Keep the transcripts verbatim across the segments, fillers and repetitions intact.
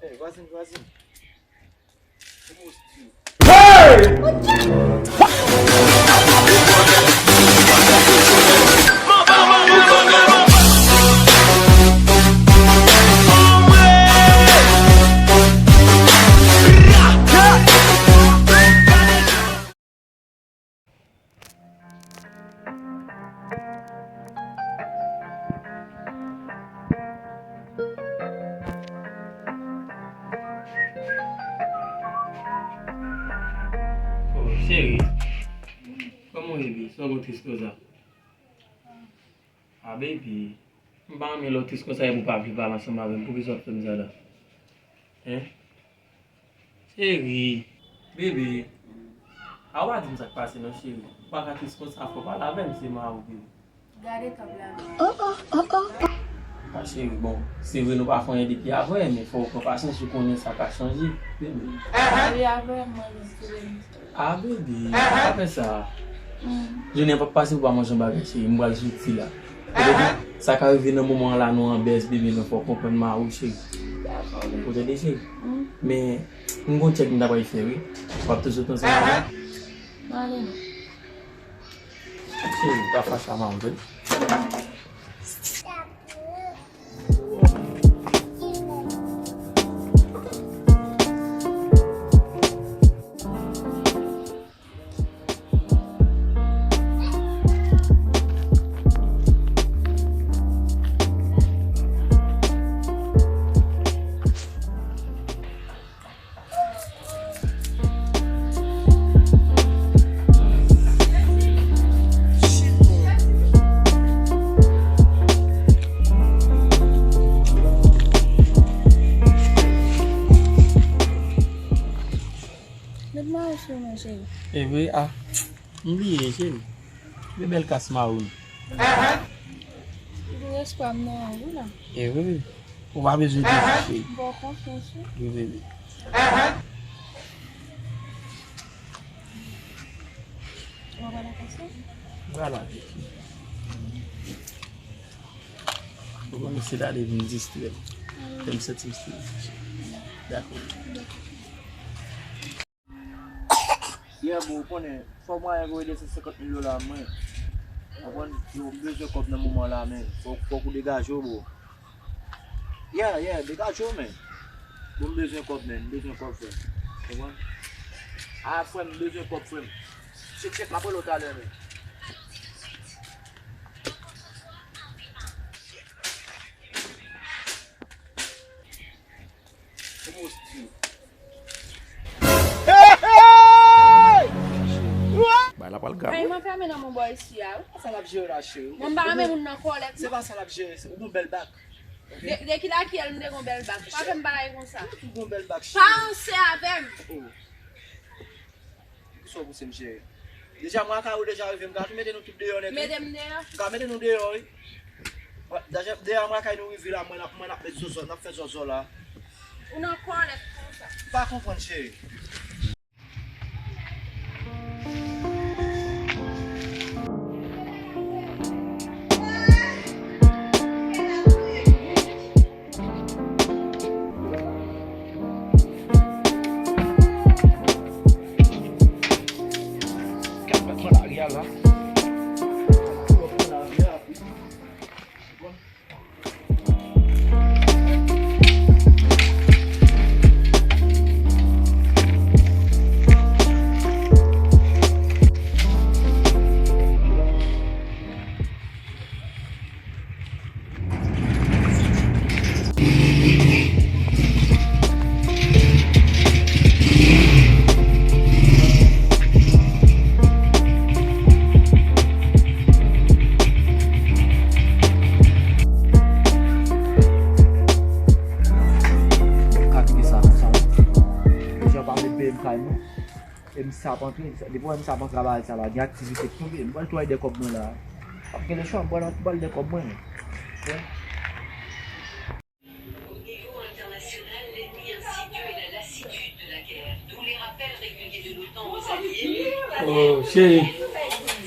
Vwazin, vwazin. Hey! Oh, cheri, kòman w ye, baby? Sa w gen w tris konsa? Ah, baby, m pa renmen lè w tris konsa epi w pa vle pale ansanm avè m. Poukisa w ap fè m sa la? Hein? Cheri, bebe, a w pa di m sa k pase non, cheri. Ou pa ka tris konsa, fò w pale avè m, se mari w, bebe. Gade tanp la. Ah, cheri, bon, se vre nou pa fè anyen depi avan, men fò w pran pasyans, ou konnen sa ka chanje, bebe. Wi, avè m, mwen menm, se vre. Ah, bebe, pa fè sa. Jounen an p ap pase pou w pa manje yon bagay, cheri. M pral soti la. Ou tande? Sa ka rive nan moman an la, nou an bèz, bebe, men fò w konprann mari w, cheri. Ou tande, cheri? Men, m gon tchèk m ta pral fè, wi. W ap toujou sot ansanm avè m? Cheri, pa fache a mari w, tande? Met mari sou mwen, cheri. E vre, a. M bliye, cheri. De bèl kas mawon. Ou gen espwa m nan ou la. E vre. Ou pa bezwen di sa, cheri. M ba w konfyans, wi. Wi, bebe. Ou pa pale konsa? Vwala. Ou konnen se la li vin distrè m. Fè m santi m strese. Dakò. Yeah, bro, ou konnen, fò mwayen voye de san senkant mil dola mwen. Konprann? Yo, m bezwen kòb nan moman la, men. Fòk, fòk ou degaje w, bro. Yeah, yeah, degaje w, men. Bro, m bezwen kòb, men. M bezwen kòb, frè m. Konprann? Ah, frè m, m bezwen kòb, frè m. Chèk, chèk, m ap rele w talè, men. Kòman w stil? Hey, hey! Bay la pral grav. Ay, mwen fèmen nan mon bò isi a, wi. Sa n ap jere la, cheri? Mwen pa renmen moun nan kòlèt. Se pa sa n ap jere, se, ou gon bèl bak. De, de kilakiyèl m te gon bèl bak. Pa fè m bagay konsa. Ou gon bèl bak, cheri. Pa ranse avè m. Oh. Poukisa w pouse m, cheri? Deja, mwen ak ou deja rive, m ka tou mete nou tout deyò nèt, wi. Mete m deyò? M ka mete nou deyò, wi. Deja, deja, mwen ak nou rive la, mwen ap, mwen ap met zòzò, n ap fè zòzò la. Ou nan kòlèt konsa. M pa konprann, cheri. Ka kite sa konsa, non. Deja pa met bèl kay, non. E m sa ap antre, depi w wè m sa ap antre a bagay sa la, gen aktivite k tonbe. M pral tou bay de kòb mwen la. P ap gen lechwa, m pral, m pral de kòb mwen. Au niveau international, l'ennemi insidieux est la lassitude de la guerre, d'où les rappels réguliers de l'OTAN aux alliés. Oh, chérie.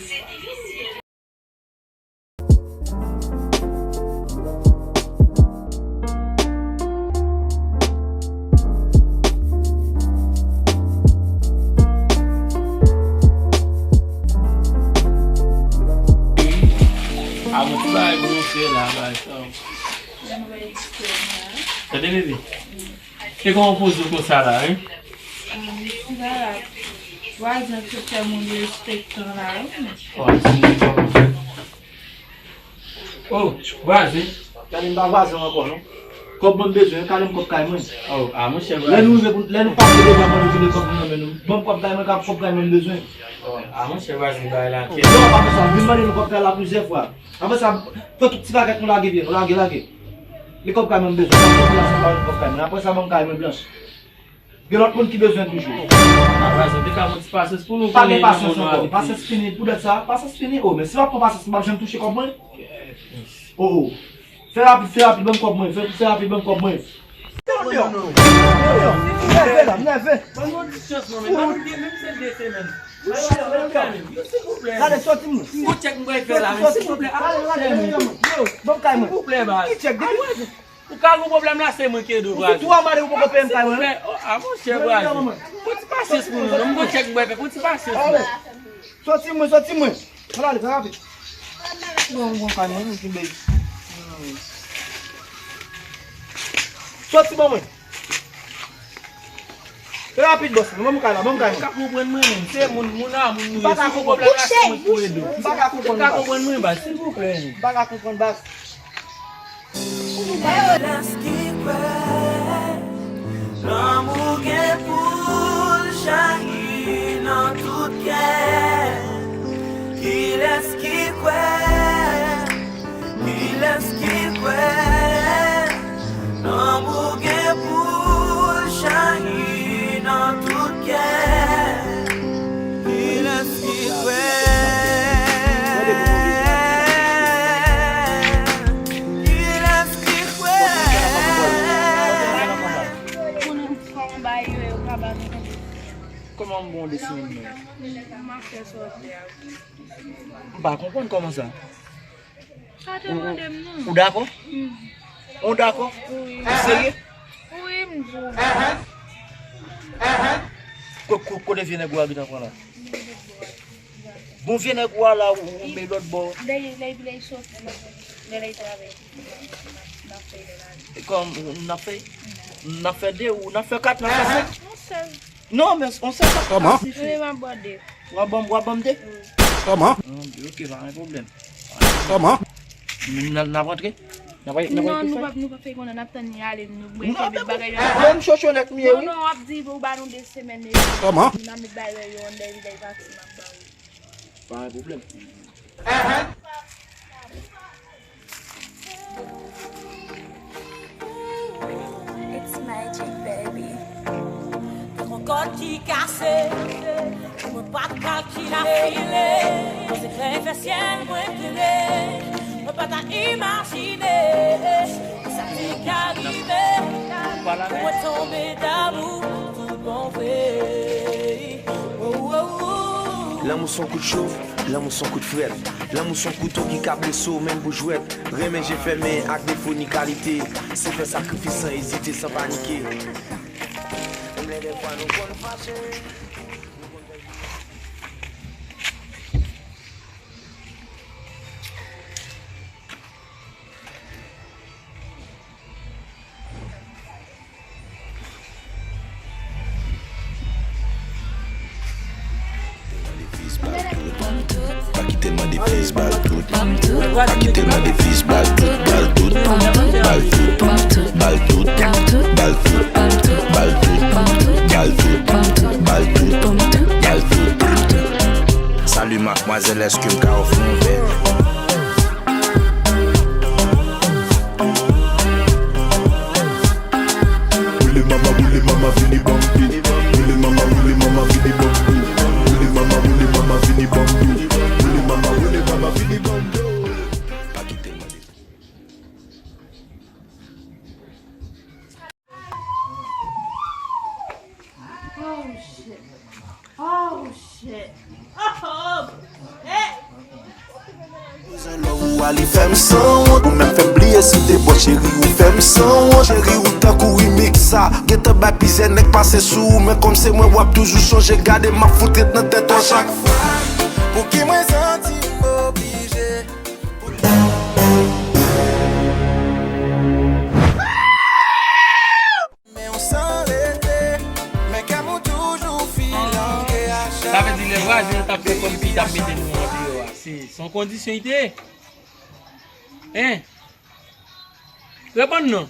C'est difficile. Tande, bebe. E kòman w poze w konsa la, wi? Mwen la, vwazen sou fè moun respektan la, wi. Vwazen, kòman fè? Oh, vwazen. Gade, m pa vwazen w ankò, non. Kòb mwen m bezwen, kale m kòb kay mwen. Oh, a, monchè, vwazen. Lè nou rive pou, lè nou pase devan mwen, nou vide kòb nou nan men nou. Ban m kòb kay mwen, kòb kay mwen m bezwen. Oh, a, monchè, vwazen, bagay la kè. Non, pa fè sa, vin mande nou kòb kay la plizyè fwa. Apre sa, fè tout ti bagay nou lage vye, nou lage, lage. Men kòb kay mwen m bezwen, pa fè sa, pa ban m kòb kay mwen. Apre sa, ban m kay mwen blanch. Gen lòt moun ki bezwen toujou. A, vwazen, te ka pran ti pasyans pou nou. Pa gen pasyans ankò. Pasyans fini. Poutèt sa, pasyans fini. Oh, men si w ap pran pasyans, m p ap janm touche kòb mwen. Oh, oh. Fè rapid, fè rapid, ban m kòb mwen. Fè, fè rapid, ban m kòb mwen. Non, non, non. Nève la, nève. Ban nou ti chans, non, men ban nou de, menm se de semèn. Silvouplè. Gade, sòti mwen. Yon tchèk mwen fè la, men silvouplè. Gade, gade, gade, gade. Yo, ban m kay mwen. Silvouplè, baz. Ki tchèk? Depi Ou ka gen pwoblèm la, se mwen ki ede w, vwazen. Ou tou anmade ou poko peye m kay mwen. Silvouplè, oh, a, monchè, vwazen. Pon ti pasyans pou nou, non. M gon tchèk m pral fè. Pon ti pasyans, non. Sòti mwen, sòti mwen. Ann ale, fè rapid. Bon, m gon kay mwen, m kenbe. Sòti ban mwen. Fè rapid, bòs. Ban m kay la, ban m kay mwen. Ou ka konprann mwen menm. Se moun, moun a moun nou ye. Si gon pwoblèm la, se mwen ki pou ede w. M pa ka konprann. Ou ka konprann mwen, baz, silvouplè. M pa ka konprann, baz. Kiyès ki kwè lanmou gen pou l jayi nan tout kè? Kiyès ki kwè? Kiyès ki kwè lanmou gen pou l jayi nan tout kè? Kiyès ki kwè? Kiyès ki kwè? Kòman m bon de semèn mwen? M pa konprann kòman sa. Sa te mande m non. Ou dakò? Ou dakò? Wi. Ou serye? Wi, m di w. Ko-, ko-, kote vye nèg ou a gentan pran la? Bon, vye nèg ou a la, ou, ou met lòt bò. Lè, lè, lè, lè, lè, lè, lè, travay. N ap fè de la. Kòm, n ap fè? N ap fè de ou, n ap fè kat, n ap fè senk? Non, sèl. Non, men on sèl sa. Kòman? Wi, m ap bò de. W ap ban m, w ap ban m de? Wi. Kòman? Mon Dieu, ok, pa gen pwoblèm. Kòman? N, n, n ap rantre? N ap, n ap rantre? Non, nou p ap, nou p ap fè konnen, n ap tann li ale, nou bwè kè bèt bagay yo. Menm chochonèt m ye, wi. Non, non, w ap di, ou ba nou de semèn, e kòman? N a met bagay yo anndan, epi lè l pati, m ap ba ou. Pa gen pwoblèm. It's magic, baby. Tankou kòd ki kase, mwen pa t kalkile. Mwen se fè fè syèl mwen klere. Mwen pa ta imajine sa ki ka rive. Pou mwen tonbe damou tout bon vre. Oh, oh, oh. Lanmou se yon kout cho, lanmou se yon kout frèt. Lanmou se yon kouto ki ka blese w menm pou jwèt. Renmen je fèmen ak defo ni kalite. Se fè sakrifis san ezite, san panike. Menm lè dèfwa nou konn fache. Pa kite l mande fis, bal tout. Pa kite l mande fis, bal tout. Bal tout. Bal tout. Bal tout. Bal tout. Bal tout. Bal tout. Bal tout. Bal tout. Bal tout. Bal tout. Salut mademoiselle, èske m ka ofri w yon vè? Woule mama, woule mama, vini ban m de. Woule mama, woule mama, vini ban m de. Woule mama, woule mama, vini ban m de. Woule mama, woule mama, vini ban m de. Pa kite l mande. Oh shit. Oh shit. Oh, hey. Lè ou ale fè m sanwont, ou menm fè m bliye si te bò cheri ou fè m sanwont. Cheri ou tankou remix sa, gentan bay plizyè nèg pase sou ou, men kòm se mwen w ap toujou chonje, gade m ap fout ret nan tèt ou a chak fwa. Pouki mwen santi m oblije? Pou... Di lè vwazen an t ap fè kòmsi l t ap mete nou andeyò a. Se, se yon kondisyon li te ye. Hein? Reponn non.